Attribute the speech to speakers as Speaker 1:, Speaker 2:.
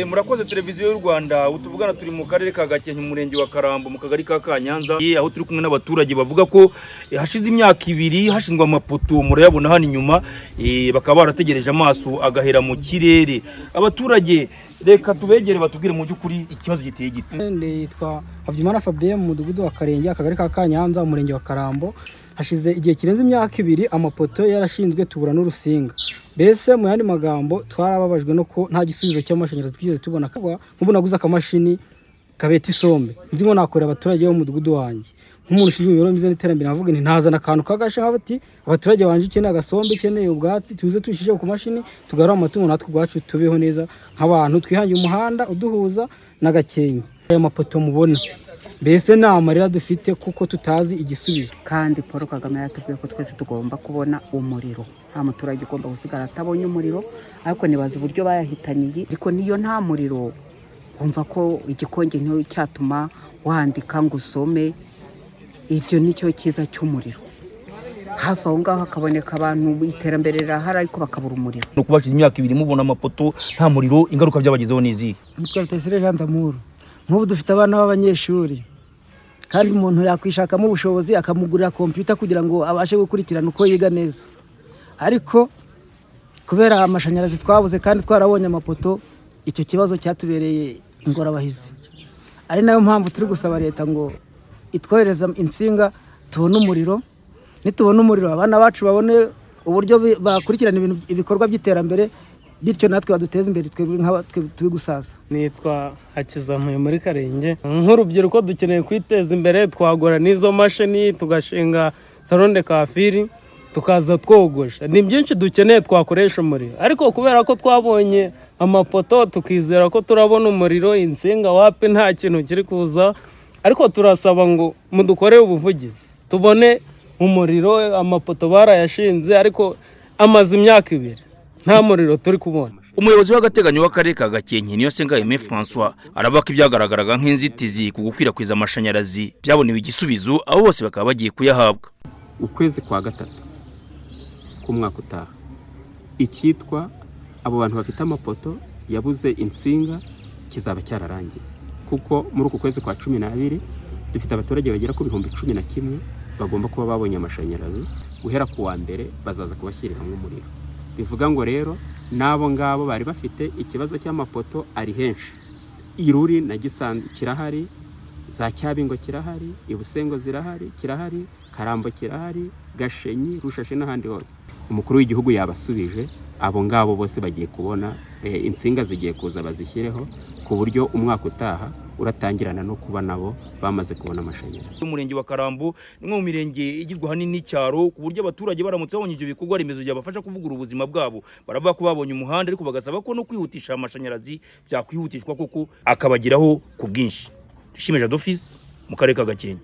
Speaker 1: Murakoze Televiziyo y'u Rwanda. Utuvugana turi mu karere ka Gakenke, mu murenge wa Karambo, mu kagari ka Kanyanza, aho turi kumwe n'abaturage bavuga ko hashize imyaka 2 hashinzwe amapoto, murayabona hano inyuma, bakaba barategereje amaso agahera mu kirere. Abaturage reka tubegere batubwire mu by'ukuri ikibazo giteye gite.
Speaker 2: Nitwa Habyimana Fabien, mu mudugudu wa Karenge, akagari ka Kanyanza, umurenge wa Karambo. Hashize igihe kirenze imyaka 2 amapoto yarashinzwe, tubura n'urusinga. Mbese mu yandi magambo, twarababajwe no ko nta gisubizo cy'amashanyarazi twigeze tubona. Nk'ubu naguze akamashini kabeta isombe, nzi ngo nakorera abaturage bo mu mudugudu wanjye. Nk'umuntu ushinzwe imibereho myiza n'iterambere, navuga nti ntazana akantu k'agasha, nkavuga ati abaturage banjye, ukeneye agasombe, ukeneye ubwatsi, tuze tubishyire ku mashini, tugarure amatungo, natwe ubwacu tubeho neza nk'abantu. Twihangiye umuhanda uduhuza na Gakenke. Aya mapoto mubona, mbese ni amarira dufite kuko tutazi igisubizo.
Speaker 3: Kandi Paul Kagame yatubwiye ko twese tugomba kubona umuriro, nta muturage ugomba gusigara atabonye umuriro. Ariko nibaza uburyo bayahitaniye. Ariko niyo nta muriro, wumva ko igikonge cyatuma wandika ngo usome. Ibyo nicyo cyiza cy'umuriro. Hafi aho ngaho hakaboneka abantu, iterambere rirahari, ariko bakabura umuriro.
Speaker 1: No kuba hashize imyaka 2 mubona amapoto nta muriro, ingaruka byabagezeho ni izihe?
Speaker 4: Nitwa Rutayisire Jean d'Amour. Nk'ubu dufite abana b'abanyeshuri, kandi umuntu yakwishakamo ubushobozi akamugurira kompiyuta kugira ngo abashe gukurikirana uko yiga neza. Ariko kubera amashanyarazi twabuze kandi twarabonye amapoto, icyo kibazo cyatubereye ingorabahizi, ari nayo mpamvu turi gusaba leta ngo itwohereza insinga tubone umuriro. Nitubona umuriro, abana bacu babone uburyo bakurikirana ibintu, ibikorwa by'iterambere, bityo natwe baduteze imbere, twebwe nk'aba turi gusaza.
Speaker 5: Nitwa Hakizampuye muri Karenge. Nk'urubyiruko dukeneye kwiteza imbere, twagura n'izo mashini, tugashinga salon de coiffure, tukaza twogosha. Ni byinshi dukeneye twakoresha umuriro, ariko kubera ko twabonye amapoto tukizera ko turabona umuriro, insinga wapi, nta kintu kiri kuza. Ariko turasaba ngo mudukorere ubuvugizi tubone umuriro. Amapoto barayashinze, ariko amaze imyaka 2 nta muriro turi kubona.
Speaker 1: Umuyobozi w'agateganyo w'akarere ka Gakenke, Niyonsenga Aimé François, aravuga ko ibyagaragaraga nk'inzitizi ku gukwirakwiza amashanyarazi byabonewe igisubizo, abo bose bakaba bagiye kuyahabwa.
Speaker 6: Ukwezi kwa gatatu k'umwaka utaha, icyitwa abo bantu bafite amapoto yabuze insinga kizaba cyararangiye, kuko muri uku kwezi kwa 12 dufite abaturage bagera ku 11,000 bagomba kuba babonye amashanyarazi. Guhera ku wa mbere bazaza kubashyiriramo umuriro. Bivuga ngo rero n'abo ngabo bari bafite ikibazo cy'amapoto ari henshi, Iruri na Gisanze kirahari, za Cyabingo kirahari, Ibusengo zirahari, kirahari, Karambo kirahari, Gashenyi, Rushashi n'ahandi hose. Umukuru w'igihugu yabasubije, abo ngabo bose bagiye kubona insinga, zigiye kuza bazishyireho, ku buryo umwaka utaha uratangirana no kuba nabo bamaze kubona amashanyarazi.
Speaker 1: Umurenge wa Karambo ni umwe mu mirenge igizwe ahanini n'icyaro, ku buryo abaturage baramutse babonye ibyo bikorwa remezo byabafasha kuvugurura ubuzima bwabo. Baravuga ko babonye umuhanda, ariko bagasaba ko no kwihutisha amashanyarazi byakwihutishwa kuko akabageraho ku bwinshi. Dushime Jadofisi mu karere ka Gakenke.